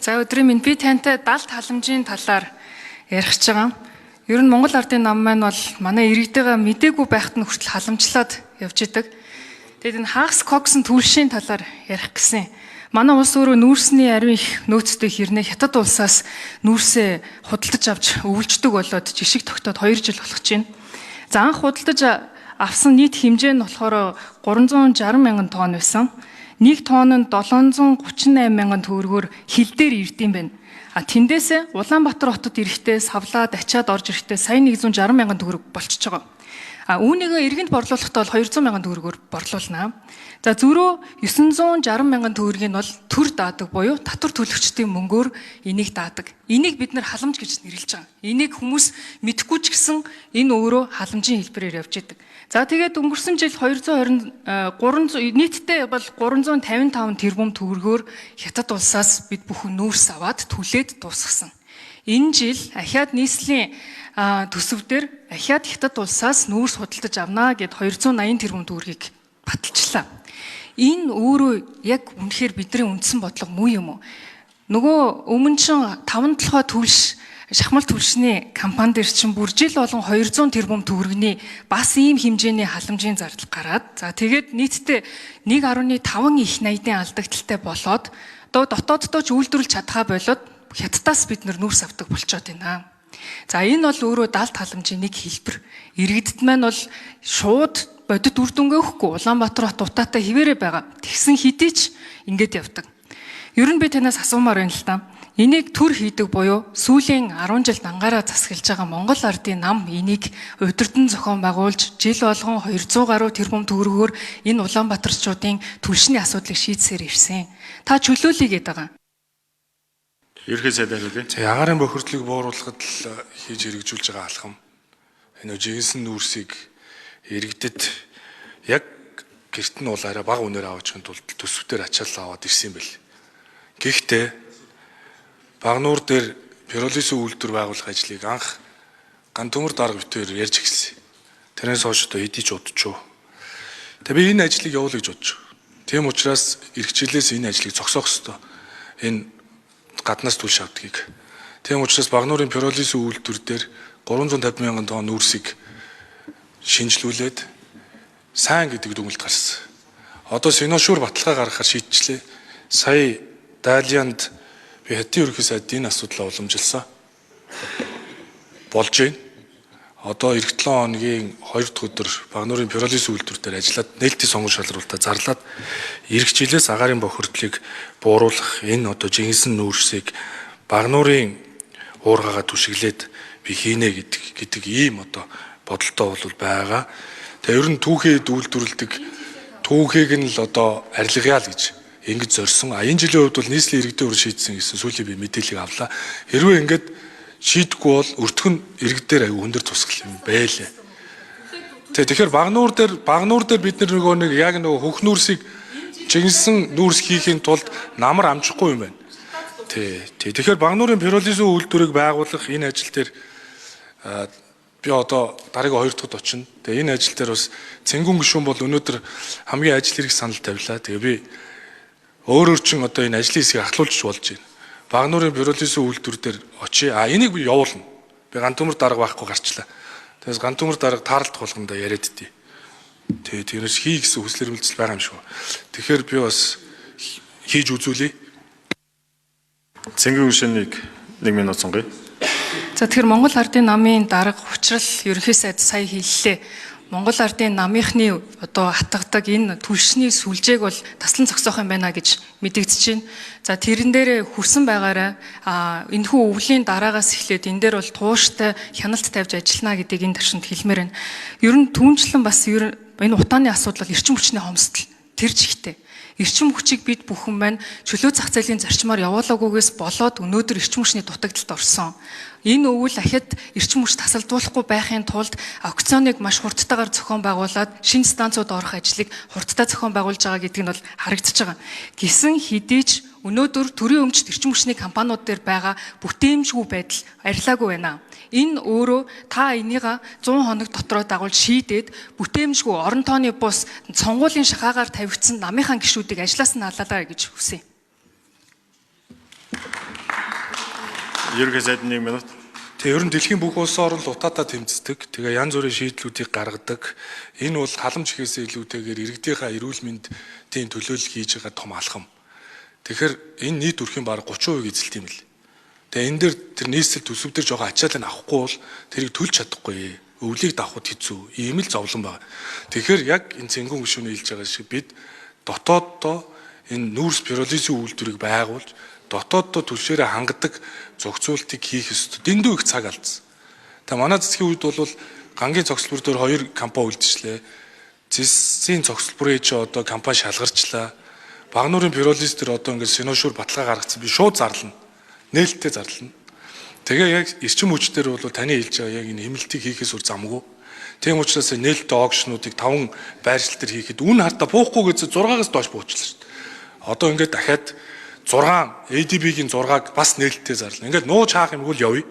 За өдрийн минь би тантай далд халамжийн талаар ярих гэж байгаа. Ер нь Монгол Ардын нам маань бол манай иргэдэгээ мдээгүй байхад нь хүртэл халамжлаад явж идэг. Тэгээд энэ хагас коксын түлшийн талаар ярих гэсэн. Манай улс өөрөө нүүрсний ариун их нөөцтэй хэрнээ хятад улсаас нүүрсээ худалдаж авч өвлждөг болоод жишг тогтоод 2 жил болох чинь. За анх худалдаж авсан нийт хэмжээ нь болохоор 360 мянган тонн байсан. Нэг тонн нь 738 мянган төгрөгөөр хил дээр ирдэм байна. А тэндээс Улаанбаатар хотод ирэхдээ савлаад ачаад орж ирэхдээ сая 160 мянган төгрөг болчихж байгаа. А үүнийгээ иргэнд борлуулахдаа бол 200 мянган төгрөгөөр борлуулнаа. За зөрөө 960 мянган төгрөгийг нь бол төр даадаг буюу татвар төлөгчдийн мөнгөөр энийг даадаг. Энийг бид нар халамж гэж нэрлэж байгаа. Энийг хүмүүс мэдэхгүй ч гэсэн энэ өөрөө халамжийн хэлбэрээр явж идэг. За тэгээд өнгөрсөн жил 220 300 нийтдээ бол 355 тэрбум төгрөгөөр хятад улсаас бид бүхэн нүүрс аваад түлээд дуусгасан. Энэ жил ахиад нийслэлийн төсөв дээр ахиад хятад улсаас нүүрс худалдаж авнаа гэд 280 тэрбум төгрөгийг баталчлаа. Энэ өөрөө яг үнэхээр бидний үндсэн бодлого муу юм уу? Нөгөө өмнө чинь 5 толгой түлш шахмал түлшний компани дээр чинь бүр жил болгон 200 тэрбум төгрөгийн бас ийм хэмжээний халамжийн зардал гараад за тэгээд нийтдээ 1.5 их найдын алдагдaltaй болоод одоо дотооддоо ч үйлдвэрлэж чадхаа болоод хятадаас бид нүүрс авдаг болчоод байна. За энэ бол өөрөө далд халамжийн нэг хэлбэр. Иргэдэд маань бол шууд бодит үр дүнгээ өгөхгүй Улаанбаатар хот утаатай хിവэрэ байгаа. Тэгсэн хэдий ч ингэж явдаг. Ер нь би танаас асуумаар байна л та. Энийг төр хийдэг буюу сүүлийн 10 жил дангаараа засаглаж байгаа Монгол Ардын нам энийг удирдан зохион байгуулж жил болгон 200 гаруй тэрбум төгрөгөөр энэ Улаанбаатарчуудын түлшний асуудлыг шийдсээр ирсэн. Та чөлөөлөе гээд байгаа. Ерхий сайд хариулъя. За агаарын бохирдлыг бууруулахад л хийж хэрэгжүүлж байгаа алхам. Энэ жигэнсэн нүүрсийг иргэдэд яг гэрт нь бол арай бага үнээр аваачихын тулд төсөвтөр ачаал аваад ирсэн юм бэл. Гэхдээ Багнуур дээр пиролизын үйлдвэр байгуулах ажлыг анх Гантөмөр дарга битээр ярьж эхэлсэн. Тэрнээс хойш одоо хэдий ч удажгүй. Тэгээ би энэ ажлыг явуулъя гэж бодож. Тийм учраас эх жилээс энэ ажлыг зогсоох ёстой. Энэ гаднаас түлш авдгийг. Тийм учраас Багнуурын пиролизын үйлдвэр дээр 350 мянган тонн нүүрсийг шинжилүүлээд сайн гэдэг дүгнэлт гарсан. Одоо Синошүр баталгаа гаргахаар шийдчихлээ. Сая Далианд би хятадын ерөнхий сайд энэ асуудлаа уламжилсан. Болж байна. Одоо эх 7 хоногийн 2 дахь өдөр Багнуурын пиролиз үйлдвэр дээр ажиллаад нээлтийн сонгон шалруултаа зарлаад эх жилээс агаарын бохирдлыг бууруулах энэ одоо жинхэнэ нүүрсийг Багнуурын уургаагаа түшиглээд би хийнэ гэдэг ийм одоо бодолтой бол байгаа. Тэгээ ер нь түүхийд үйлдвэрлэдэг түүхийг нь л одоо арилгая л гэж ингэж зорьсон. А энэ жилийн хувьд бол нийслэлийн иргэдийн хурл шийдсэн гэсэн сүүлийн би мэдээллийг авлаа. Хэрвээ ингээд шийдэхгүй бол өртгөн иргэдээр аюу өндөр тусгал юм байлээ. Тэгэхээр Багнуур дээр бид нар нөгөө нэг яг нөгөө хөх нүүрсийг жинсэн нүүрс хийхийн тулд намар амжихгүй юм байна. Тий. Тэгэхээр Багнуурын пиролизын үйлдвэрийг байгуулах энэ ажил дээр би одоо дараагийн 2 дахьд очино. Тэгээ энэ ажил дээр бас Цэнгүүн гишүүн бол өнөөдөр хамгийн ажил хэрэг санал тавилаа. Тэгээ би өөрөөр чинь одоо энэ ажлын хэсгийг ахлуулж болж байна. Багнуурын пиролизын үйлдвэр дээр очие. А энийг би явуулна. Би Гантөмөр дарга байхгүй гарчлаа. Тэгээс Гантөмөр дарга таарлах болгондоо яриад дий. Тэгээ тэрнээс хий гэсэн хүсэл эрмэлзэл байгаа юм шиг. Тэгэхээр би бас хийж үзүүлье. Цэнгүүн гишүүнийг 1 минут сонгоё. За тэгэхээр Монгол Ардын намын дарга учрал ерөнхий сайд сая хэллээ. Монгол Ардын намынхны одоо хатгадаг энэ түлшний сүлжээг бол таслан зогсоох юм байна гэж мэдэгдэж байна. За тэрэн дээр хүрсэн байгаарай. Энэхүү өвлийн дараагаас эхлээд энэ дээр бол тууштай хяналт тавьж ажиллана гэдгийг энэ таршинд хэлмээр байна. Ер нь түүнчлэн бас ер энэ утааны асуудал бол эрчим хүчний хомсдол тэр чигтээ. Эрчим хүчийг бид бүхэн маань чөлөө зах зээлийн зарчмаар явуулаагүйгээс болоод өнөөдөр эрчим хүчний дутагдалд орсон. Энэ өвөл ахид эрчим хүч тасалдуулахгүй байхын тулд аукционыг маш хурдтайгаар зохион байгуулад шинэ станцууд орох ажлыг хурдтай зохион байгуулж байгаа гэдэг нь бол харагдаж байгаа. Гисэн хэдий ч өнөөдөр төрийн өмчт эрчим хүчний компаниуд дээр байгаа бүтээмжгүй байдал арилаагүй байна. Энэ өөрөө та энийга 100 хоног дотроо дагуулж шийдээд бүтээмжгүй орон тооны бус сонгуулийн шахаагаар тавигдсан намынхаа гишүүдийг ажлаас нь алаалаа гэж хүсье. Ерөнхий сайд 1 минут. Тэгээ ер нь дэлхийн бүх улсын орон лутаатаа тэмцдэг. Тэгээ янз бүрийн шийдлүүдийг гаргадаг. Энэ бол халамж гэхээсээ илүүтэйгээр иргэдийнхаа эрүүл мэндийн төлөөлөл хийж байгаа том алхам. Тэгэхээр энэ нийт өрхийн бараг 30% эзэлт юм л. Тэгээ энэ дээр тэр нийслэл төсөв дээр жоохон ачаалал нь авахгүй бол тэрийг төлж чадахгүй. Өвлийг давхад хэцүү. Ийм л зовлон байна. Тэгэхээр яг энэ цэнгүүн гишүүний хэлж байгаа шиг бид дотооддоо энэ нүүрс пиролизийн үйлдвэрийг байгуулж дотооддоо түлшээрээ хангадаг зохицуултыг хийх ёстой. Дэндүү их цаг алдсан. Тэгээ манай засгийн үед бол гангийн цогцлбор дээр 2 компани үлдчихлээ. Зэсийн цогцлборыг чи одоо компани шалгарчлаа. Багнуурын пиролиз дээр одоо ингээд синошүр баталгаа гаргацсан. Би шууд зарлана. Нээлттэй зарлана. Тэгээ яг эрчим хүч дээр бол таны хэлж байгаа яг энэ хэмнэлтийг хийхээс үр замгүй. Тийм учраас нээлттэй аукшнуудыг 5 байршил дээр хийхэд үн хартаа буухгүй гэж 6-аас доош буучлаа шүү дээ. Одоо ингээд дахиад 6 ADB-гийн 6-аг бас нээлттэй зарлана. Ингээд нууж хаах юмгүй л явъя.